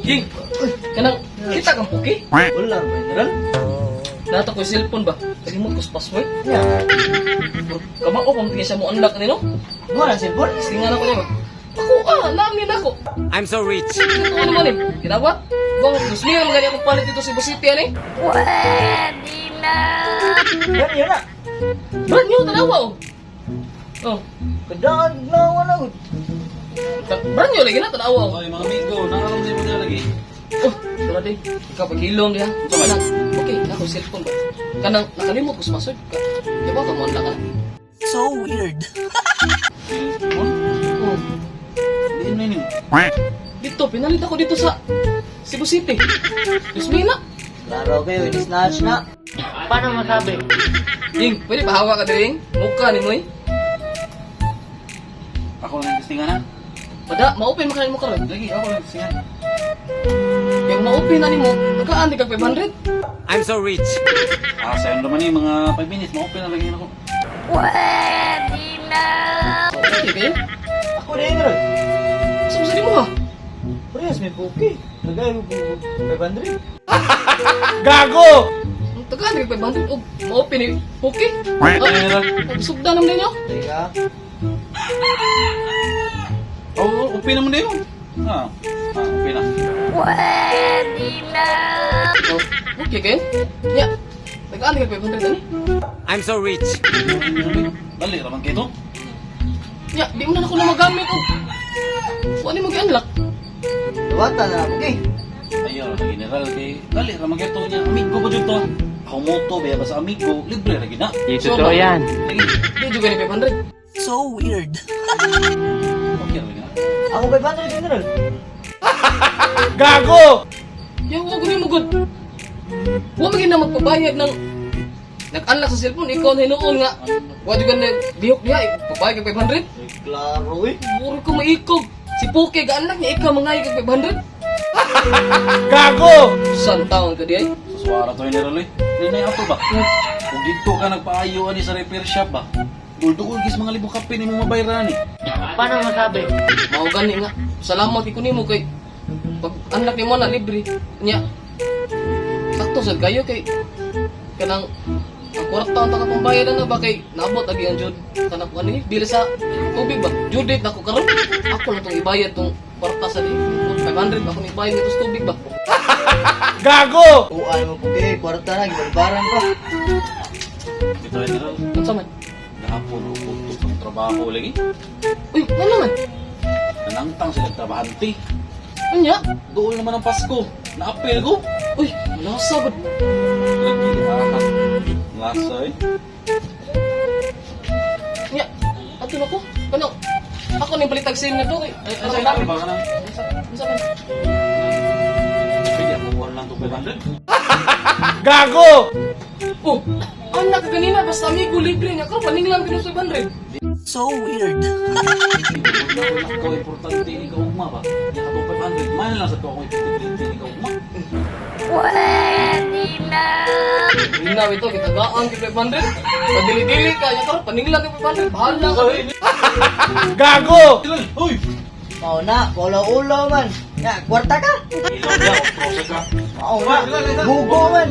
King, kanang kita kang puki. Wala ba, General? Nata ko yung cellphone ba? Kalimot ko sa password. Ya. Kamao pang tingin siya mo unlock nino. Mo na cellphone? Singa na ko niya ba? Ako ah, namin ako. I'm so rich. Ito naman eh. Kinawat? Bang, gusto niya magani akong palit dito sa Cebu City, ani? Yan yun na. Brand new, tanawa oh. Oh, Kadaan, gnawa na. Brand new lagi na, tanawa oh. Oy, mga amigo, nakaroon din mo na lagi. Oh, tara di. Ikaw paghilom diha. Kanang, okay, ako cellphone ba? Kanang nakalimot ko sa password. Di ba ka mo unlock ka na? So weird. Cellphone? Oh, Diin na yun. Dito, pinalit ako dito sa Cebu City. Diyos na. Klaro kayo, ini-snatch na. Paano masabi? Ding, pwede pa hawak ka ding? Mukha ni mo eh. Ako lang testingan ha. Pada, ma-open makanin mo karon. Lagi, ako lang testingan. Yung ma-open na nimo, tagaan di kag 500. I'm so rich. Ah, sayon naman eh, mga 5 minutes, ma-open na lagi ako. Okay kayo? Ako na, General. Sa mo sa mo ha? Parehas may buki. Lagay mo 500. Ang tagaan di kag 500 og ma-open ni okay. General. Ah, sugda naman ninyo. Teka. Oo, oh, open naman na yun. Ah, open na. Oh, okay kayo? Ya. Tagaan di kag 500 ani. I'm so rich. Dali, raman kayo to. Ya, di mo na ako na magamit og. Wa ni mo gi-unlock. Duwata na, buki. Ayaw, na general kay dali raman kayo to niya. Amigo ko dyan to. Ako moto, baya ba sa amigo, libre lagi na. Sure ba? yan. Lagi, Di jud ni 500. So weird. okay lagi na. Ako 500, General. Ya, wa gani mo gud. Wa man na magpabayad ng nag-unlock sa cellphone, ikaw na hinuon nga. Wa jud ka na bihok diha, eh, pabayad kag 500. Ay, klaro eh. Muro ko maikog. Si Puke ga-unlock niya, ikaw mangay kag 500. Gago! San taon ka di ay? Susuara to general eh. Di na ato ba? Kung dito ka nagpaayo ani sa repair shop ba? Duldugol gis mga libo kape ni mo mabayran eh. Paano masabi? Mao gani nga. Salamat ko nimo kay pag unlock nimo na libre. Nya. Sakto sad kayo kay kanang ang kwarta ang taka pambayad na ba kay naabot agi ang jud kanang kuan ni dili sa tubig ba jud date nako karon ako na tong ibayad tong kwarta sa di 500 ako ni ibayad nito sa tubig ba. Uan mo puki, kwarta na, gibarbaran pa. Ito general, Unsa man? gahapon o kutok ang trabaho lagi. Uy, ano man? Nanangtang sila trabahante. Unya? Dool naman ang Pasko. Naapil ko. Uy, malasa ba? Lagi ah. Lasa eh. Nya, ato na ko. Kanang ako ning balitag sim nito kay Ay, ay, ay, ba ka na? Unsa unsa man? Pwede ako kuha lang itong 500. Oh, anak ka ganina basta amigo libre niya karon paninglan ko sa 500. So weird. Ikaw importante ni kaugma ba? Nya ka 500 man lang sa to akong importante ni kaugma. Linaw ito, kitagaan kay 500. Padili-dili ka, niya karon paninglan kay 500. Bahala ka. Uy! Uy! Mao na, ulaw-ulaw man. Ya, kwarta ka. Ilaw ya, prosa ka. Mao na, bugo man.